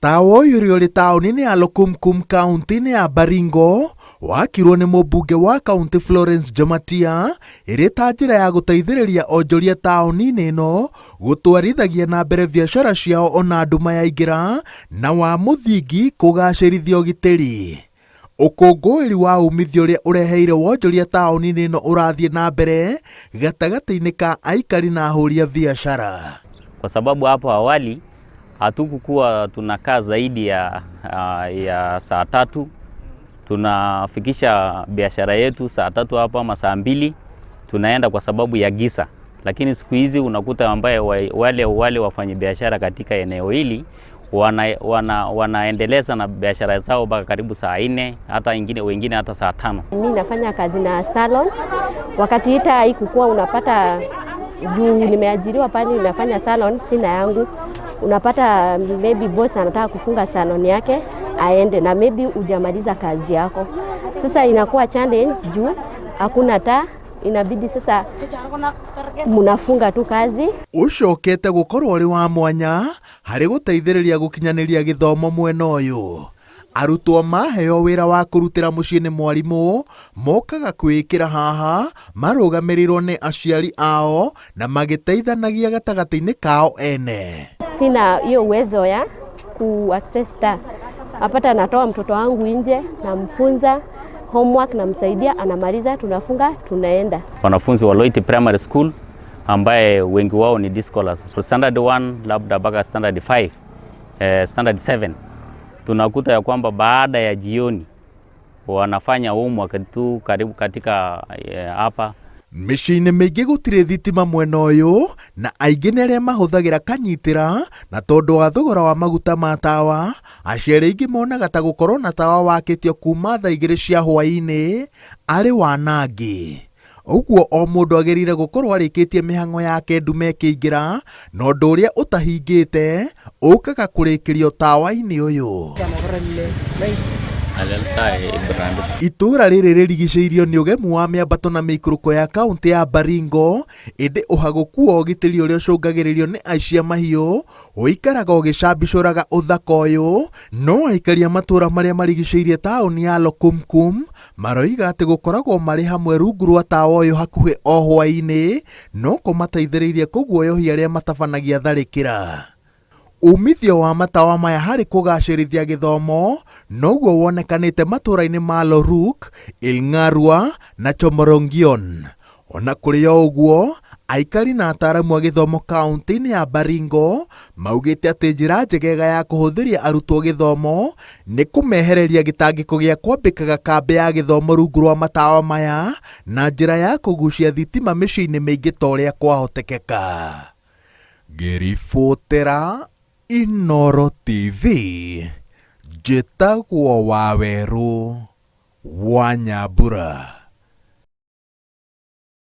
Tawa ũyũ ũrĩa ũrĩ taũni-inĩ ya Lokumkum kaunti-inĩ ya Baringo wakirwo nĩ mũmbunge wa kaunti Florence Jematia ĩrĩ ta njĩra ya gũteithĩrĩria onjoria taũni-inĩ ĩno gũtwarithagia na mbere biacara ciao ona nduma yaingĩra na wa mũthingi kũgacĩrithia ũgitĩri. Ũkũngũĩri wa umithio ũrĩa ũreheire wonjoria taũni-inĩ ĩno ũrathiĩ na mbere gatagatĩ-inĩ ka aikari na ahũri a biacara. Kwa sababu hapo awali hatukukuwa tunakaa zaidi ya saa 3. Tunafikisha biashara yetu saa 3 hapo ama saa 2 tunaenda kwa sababu ya giza. Lakini siku hizi unakuta ambaye wale wafanyabiashara katika eneo hili wanaendeleza na biashara zao mpaka karibu saa 4, hata wengine hata saa 5. Mimi nafanya kazi na salon. Wakati ita haikukuwa unapata juu nimeajiriwa pale nafanya salon, sina yangu. Unapata maybe boss anataka kufunga salon yake aende na maybe hujamaliza kazi yako. Sasa inakuwa challenge juu hakuna taa, inabidi sasa mnafunga tu kazi. Ucokete gukorwo uri wa mwanya harĩ gũteithĩrĩria gũkinyanĩria gĩthomo mwena ũyũ. Arutwo maheo wĩra wa kũrutĩra mũciĩ nĩ mwarimũ mokaga kwĩĩkĩra haha marũgamĩrĩirwo nĩ aciari ao na magĩteithanagia gatagatĩ-inĩ kao ene. Sina hiyo uwezo ya ku access taa. Apata natoa mtoto wangu nje, namfunza homework, namsaidia, anamaliza, tunafunga, tunaenda. Wanafunzi wa Loiti Primary School ambaye wengi wao ni day scholars for standard 1 labda mpaka standard 5, standard 7, tunakuta ya kwamba baada ya jioni wanafanya homework tu karibu katika hapa. Mĩciĩ-inĩ mĩingĩ gũtirĩ thitima mwena ũyũ na aingĩ nĩ arĩa mahũthagĩra kanyitĩra na tondũ wa thogora wa maguta ma tawa aciari aingĩ monaga ta gũkorwo na tawa wakĩtio kuma thaa 2 cia hwaĩ-inĩ arĩ wanangi. Ũguo o mũndũ agĩrĩire gũkorwo arĩkĩtie mĩhang'o yake ndume ĩkĩingĩra na ũndũ ũrĩa ũtahingĩte ũkaga kũrĩkĩrio tawa-inĩ ũyũ. Itũũra rĩrĩ rĩrigicĩirio nĩ ũgemu wa mĩambato na mĩikũrũko ya kaunti ya Baringo ĩndĩ ũhagũku wa ũgitĩri ũrĩa ũcũngagĩrĩrio nĩ aici a mahiũ ũikaraga ũgĩcambicũraga ũthaka ũyũ. No aikari a matũũra marĩa marigicĩirie taũni ya Lokumkum maroiga atĩ gũkoragwo marĩ hamwe rungu rwa tawa ũyũ hakuhĩ o hwaĩ-inĩ no kũmateithĩrĩirie kũguoyohia arĩa matabanagia tharĩkĩra. Umithio wa matawa maya harĩ kũgacĩrithia gĩthomo noguo wonekanĩte matũũra-inĩ ma Loruk, Ilng'arua na Chomorongion. Ona kũrĩ o ũguo, aikari na ataaramu a gĩthomo kaunti-inĩ ya Baringo maugĩte atĩ njĩra njegega ya kũhũthĩria arutwo gĩthomo nĩ kũmehereria gĩtangĩko gĩa kwambĩkaga kambĩ ya gĩthomo rungu rwa matawa maya na njĩra ya kũgucia thitima mĩciĩ-inĩ mĩingĩ ta ũrĩa kwahotekeka. Ngĩribotera Inooro TV, njĩtagwo Wawerũ wa Nyambura.